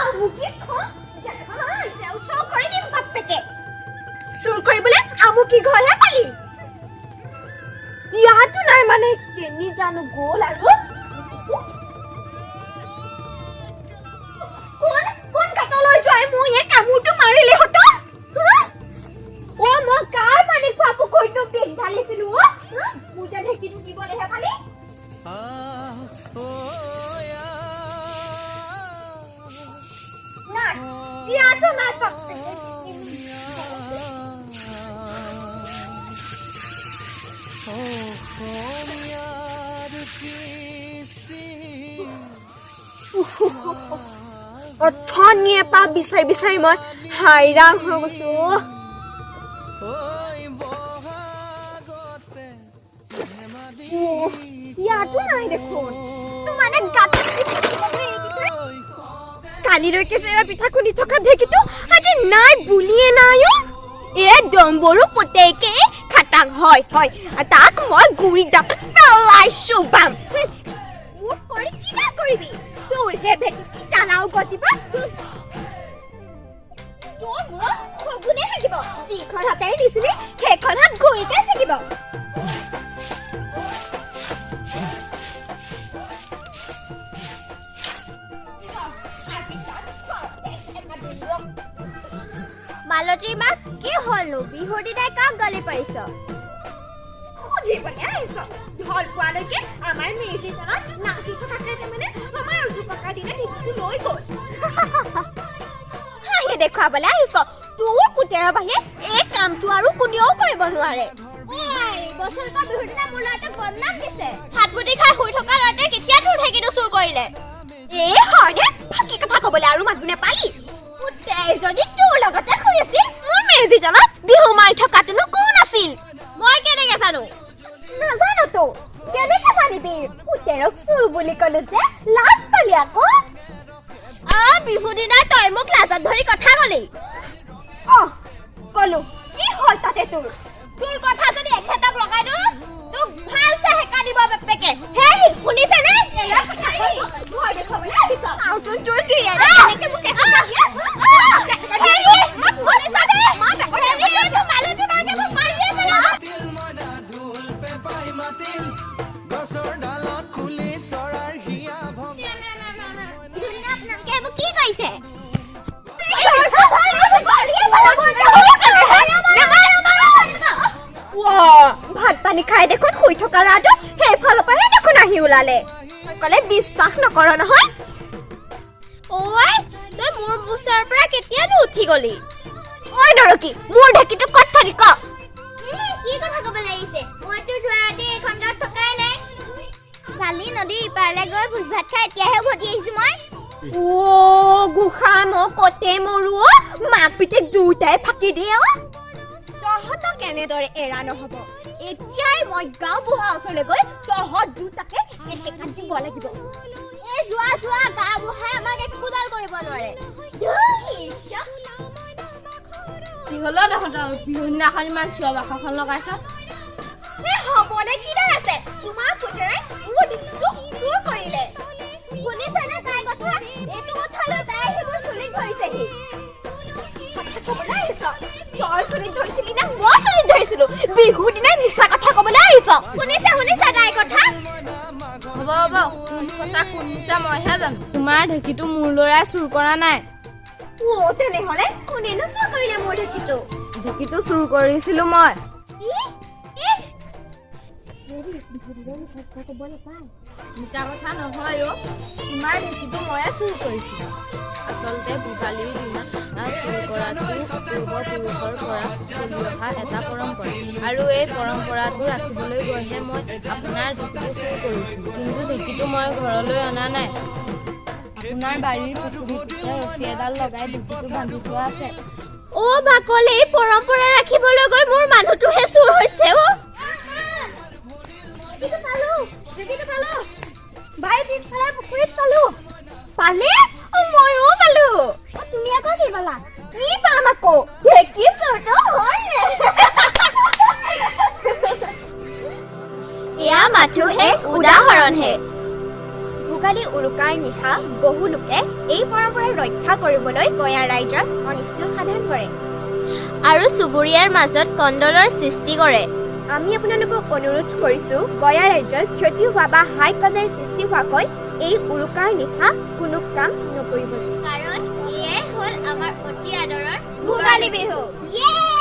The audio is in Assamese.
আমুকি কৰি দিম বাপেকে। চুৰ কৰিবলৈ আমুকি ঘৰহে পালি? ইয়াতো নাই। মানে কেনি জানো গ'ল আৰু? কোন কোন গাঁতলৈ যোৱাই মোৰ এই কামোৰটো মাৰিলে হত? অ, মই কাৰ পানী খোৱা পুখুৰীটো বিষ ঢালিছিলো? অ, মোৰ যে ঢেঁকীটো দিবলৈহে পালি। নাই, ইয়াতো নাই বাপেকে। অথনিয়ে পা বিচাৰি বিচাৰি মই হাইৰাণ হৈ গৈছো। ইয়াতো নাই দেখোন। মানে কালিলৈকে চেৰা পিঠা খুন্দি থকা ঢেঁকীটো আজি নাই বুলিয়ে নাই। অ, এই ডম্বৰু পুতেকে খাটাং। হয় হয়, তাক মই গুৰি দাঁতত পেলাইছো বাম। মোক কৰি কিবা কৰিবি? তোৰ হে ভেটি টানাও গজিব। তোৰ মূৰত শগুনে থাকিব। যিখন হাতেৰে দিছিলি, সেইখন হাত গুৰিতে থাকিব। মালতীৰ মাক, কি হ'লনো? বিহুৰ দিনাই কাক গালি পাৰিছ? সুধিবলৈ আহিছ? ঢল পোৱালৈকে আমাৰ মেজি তলত নাচি থকা কেইটামানে আমাৰ উজু ককাৰ দিনা ঢেঁকীটো লৈ গ'ল। হাঁহি দেখুৱাবলৈ আহিছ? তোৰ পুতেৰৰ বাহিৰে এই কামটো আৰু কোনেও কৰিব নোৱাৰে। বছৰেকৰ বিহুৰ দিনা মোৰ ল'ৰাটোক বদনাম দিছে। ভাত মুঠি খাই শুই থকা ল'ৰাটোৱে কেতিয়া তোৰ ঢেঁকীটো চুৰ কৰিলে? এই হয়নে, ফাঁকি কথা ক'বলৈ আৰু মানুহ নেপালি? পুতেৰজনী তোৰ লগতে শুই আছিল। মোৰ মেজি তলত বিহু মাৰি থকাটোনো কোন আছিল? মই কেনেকে জানো? নাজানো তো কেনেকে জানিবি? পুতেৰক চোৰ বুলি ক'লো যে লাজ পালি আকৌ। আ, বিহু দিনা তই মোক লাজত ধৰি কথা কলি? অ, ক'লো, কি হ'ল তাতে তোৰ? তোৰ কথা যদি এখেতক লগাই দিওঁ, তোক ভাল চাই সেকা দিব বাপেকে। হেৰি, শুনিছেনে? ভয় দেখুৱাবলৈ আহিছ? আওচোন, তোৰ গিৰিয়েৰে কেনেকে মোক এসোপা দিয়ে। হেৰি, শুনিছনে? হেৰি, এইটো মালতী মাকে মোক মাৰিয়ে পেলাব। গছৰ ডালত খুলি চৰাইৰ হিয়া ভঙা। আপোনালোকে এইবোৰ কি কৰিছে? ভাত পানী খাই দেখোন শুই থকা ল'ৰাটো সেইফালৰ পৰাহে দেখোন আহি ওলালে। মই ক'লে বিশ্বাস নকৰ নহয়। ঐ, তই মোৰ ওচৰৰ পৰা কেতিয়ানো উঠি গলি? ঐ নৰকী, মোৰ ঢেঁকীটো ক'ত থলি ক? কি কথা ক'ব লাগিছে? মইতো যোৱা ৰাতি এইখন গাঁৱত থকাই নাই। কালি নদীৰ ইপাৰলৈ গৈ ভোজ ভাত খাই এতিয়াহে উভতি আহিছো মই। অ গোসাঁই, মই কতে মৰো। অ, মাক পিতেক দুয়োটাই ফাঁকি দিয়ে। অ, তহঁতক এনেদৰে এৰা নহ'ব। এতিয়াই মই গাঁও বুঢ়া ওচৰলৈ গৈ তহঁত দুটাকে এটেকাত দিব লাগিব। এই যোৱা যোৱা, গাঁও বুঢ়াই আমাক একোডাল কৰিব নোৱাৰে। কি হ'ল তহঁতৰ, বিহু দিনাখন ইমান চিঞৰ বাখৰখন লগাইছ? এই হ'বলে কিডাল আছে? তোমাৰ পুতেৰে মোৰ ঢেঁকীটো চুৰ কৰিলে। শুনিছেনে তাইৰ কথা? এইটো কথা লৈ তাই আহি মোৰ চুলিত ধৰিছেহি। কথা ক'বলৈ আহিছ? তই চুলিত ধৰিছিলি নে মই চুলিত ধৰিছিলো? বিহু দিনাই মিছা কথা ক'বলৈ আহিছ? শুনিছে, শুনিছে তাইৰ কথা? হ'ব হ'ব, কোন সঁচা কোন মিছা মইহে জানো। তোমাৰ ঢেঁকীটো মোৰ ল'ৰাই চুৰ কৰা নাই। অ, তেনেহ'লে কোনেনো চুৰ কৰিলে মোৰ ঢেঁকীটো? ঢেঁকীটো চুৰ কৰিছিলো মই। মিছা কথা নহয় অ, তোমাৰ ঢেঁকীটো ময়ে চুৰ কৰিছিলো। আচলতে ভোগালীৰ দিনা চুৰ কৰাটো পূৰ্বপুৰুষৰ পৰা চলি অহা এটা পৰম্পৰা, আৰু এই পৰম্পৰাটো ৰাখিবলৈ গৈহে মই আপোনাৰ ঢেঁকীটো চুৰ কৰিছিলোঁ। কিন্তু ঢেঁকীটো মই ঘৰলৈ অনা নাই। আপোনাৰ বাৰীৰ পুখুৰীটোতে ৰছী এডাল লগাই ঢেঁকীটো বান্ধি থোৱা আছে। অ বাকলি, এই পৰম্পৰা ৰাখিবলৈ গৈ মোৰ মানুহটোহে চুৰ হৈছে। অ, ঢেঁকীটো পালো, ঢেঁকীটো পালো। বাৰীৰ পিছফালে পুখুৰীত পালো। পালে? অ, ময়ো পালো। তুমি আকৌ কি পালা? কি পাম আকৌ, ঢেঁকী চুৰটো হয়নে? এয়া মাথো এক উদাহৰণহে। ভোগালী ভোগালী উৰুকাৰ নিশা বহু লোকে এই পৰম্পৰা ৰক্ষা কৰিবলৈ গঞা ৰাইজৰ অনিষ্ট সাধন কৰে আৰু চুবুৰীয়াৰ মাজত কন্দলৰ সৃষ্টি কৰে। আমি আপোনালোকক অনুৰোধ কৰিছো, গঞা ৰাইজৰ ক্ষতি হোৱা বা হাই কাজিয়াৰ সৃষ্টি হোৱাকৈ এই উৰুকাৰ নিশা কোনো কাম নকৰিব। কাৰণ এয়াই হ'ল আমাৰ অতি আদৰৰ ভোগালী বিহু। ইয়ে!